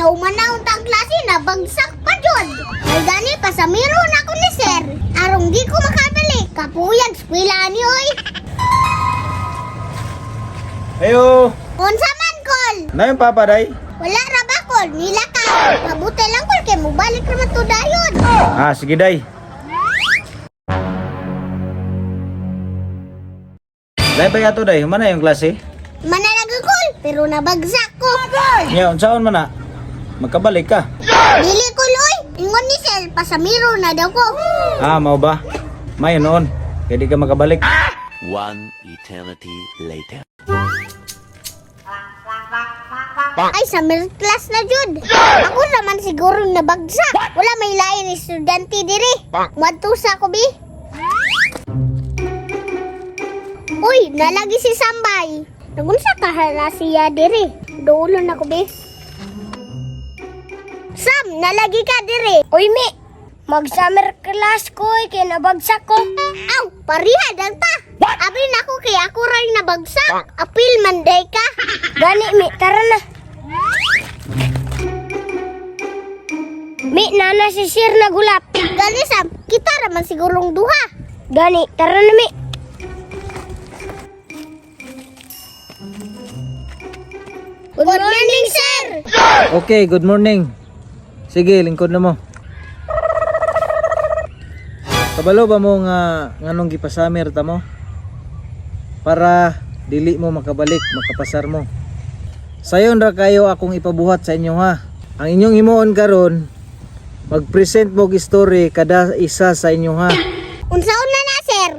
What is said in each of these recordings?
naumanaon tang klase, nabagsak pa jud. Kay gani pasamiro na ko ni sir. Arong di ko makabalik, kapuyag eskwela ni oy. Ayo, Unsa man, kol? na yung papa day? Wala ra ba, kol? Nila ka. Mabuti lang, kol, kay mubalik ra man to dayon. Ah, sige day. Day ba yato day? Humana yung klase? Manalaga, kol, pero nabagsak ko. Nya, unsaon man na? Magkabalik ka. Dili kol oy. Ingon ni sir, pasamiro na daw ko. Ah, mao ba? Mayo noon. Kaya di ka makabalik. One eternity later. Ay, summer class na jud. Ako naman siguro nabagsak. Wala may lain estudyante diri. Madto sa ko bi. Uy, nalagi si Sambay. Nagunsa ka hala siya diri. Dulo na ko bi. Sam, nalagi ka diri. Uy, Mi! Mag-summer class ko eh, kay nabagsak ko. Aw, pariha dang ta. Abi na ko kay ako ray nabagsak. Apil man day ka. Gani, Mi, tara na. Mi, nana si Sir nagulap. Gani Sam, kita raman sigurong duha. Gani, tara na, Mi. Good morning, sir. Okay, good morning. Sige, lingkod na mo. Kabalo ba mo nga nganong gipasamir ta mo? Para dili mo makabalik, makapasar mo. Sayon ra kayo akong ipabuhat sa inyo ha. Ang inyong himuon karon, mag-present mo og story kada isa sa inyo ha. Unsaon na na, sir?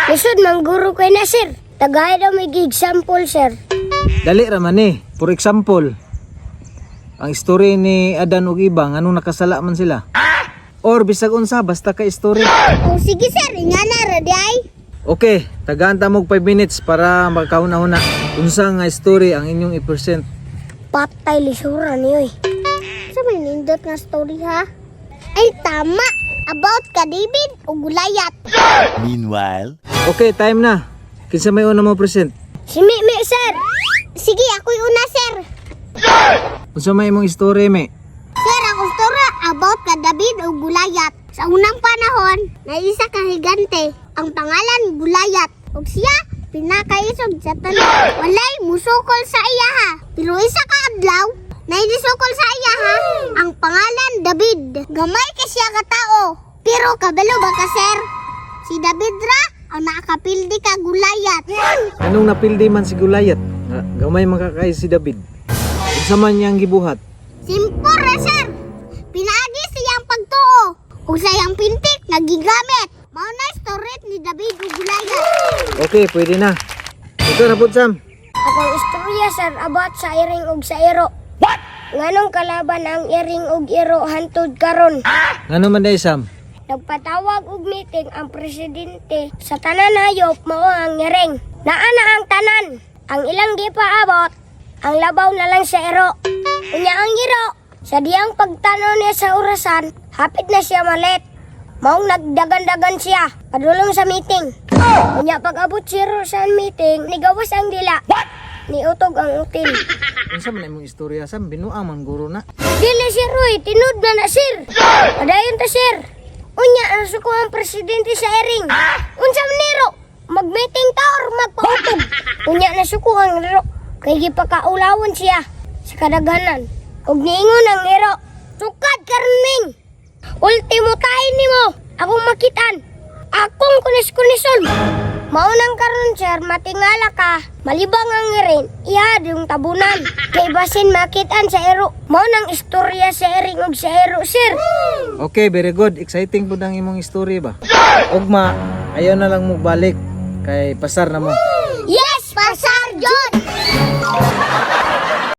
Lisod, mangguro kay na, Sir. Tagay daw may example, Sir. Dali ra man eh. For example, ang story ni Adan ug Iba nganong nakasala man sila. Or bisag unsa basta ka story. O sige, sir, nga na ra di ay. Okay, tagaan ta mo og 5 minutes para makahuna-huna. Unsa nga story ang inyong i-present? Patay lisura niyo eh. Sa may nindot nga story ha? Ay tama, about ka David o Goliath. Meanwhile, Okay, time na. Kinsa may una mo present? Si Mi, Mi, Sir. Sige, ako'y una, sir. Unsa may imong story, me? Sir, ako story about ka David o Goliath. Sa unang panahon, na isa ka higante, ang pangalan Goliath. Ug siya, pinakaisog sa tanan. Walay musukol sa iya ha. Pero isa ka adlaw, na inisukol sa iya ha, ang pangalan David. Gamay ka siya ka tao. Pero kabalo ba ka, sir? Si David ra ang nakakapildi ka Goliath. Anong napildi man si Goliath? Nga, gamay man kakay si David. Unsa man niyang gibuhat? Simple ra, sir. Pinaagi siyang pagtuo ug sa iyang pintik nga gigamit. Mao na story ni David ug Goliath. Okay, pwede na. Ito na pud Sam. Akong istorya, sir, about sa iring ug sa iro. What? Nganong kalaban ang iring ug iro hantud karon? Ngano man day Sam? Nagpatawag og meeting ang presidente sa tanan hayop mao ang iring. Naa na ang tanan. Ang ilang gipaabot, ang labaw na lang sa iro. Unya ang iro, sa diyang pagtanaw niya sa orasan, hapit na siya malit. Maong nagdagan-dagan siya, padulong sa meeting. Unya pag-abot si iro sa meeting, nigawas ang dila. Niutog ang util. Unsa man imong istorya Sam? Binuang man guro na. Dili sir, uy, tinud na na sir. Padayon ta sir. Unya, nasuko ang presidente sa ering. Unsa man niro? Mag-meeting ta or magpautog? Unya nasuko ang niro. Kay gipakaulawon siya sa kadaghanan. Ug niingon ang niro. Sukad karon ming. Ultimo tayo nimo. Akong makitan. Akong kunis-kunison. Maunang karon sir, matingala ka. Malibang ang irin, iya yung tabunan. Kay basin makitaan sa ero. Maunang istorya sa iring ug sa ero, sir. Okay, very good. Exciting pud ang imong story ba? Ugma, ayaw na lang mo balik kay pasar na mo. Yes, pasar jud.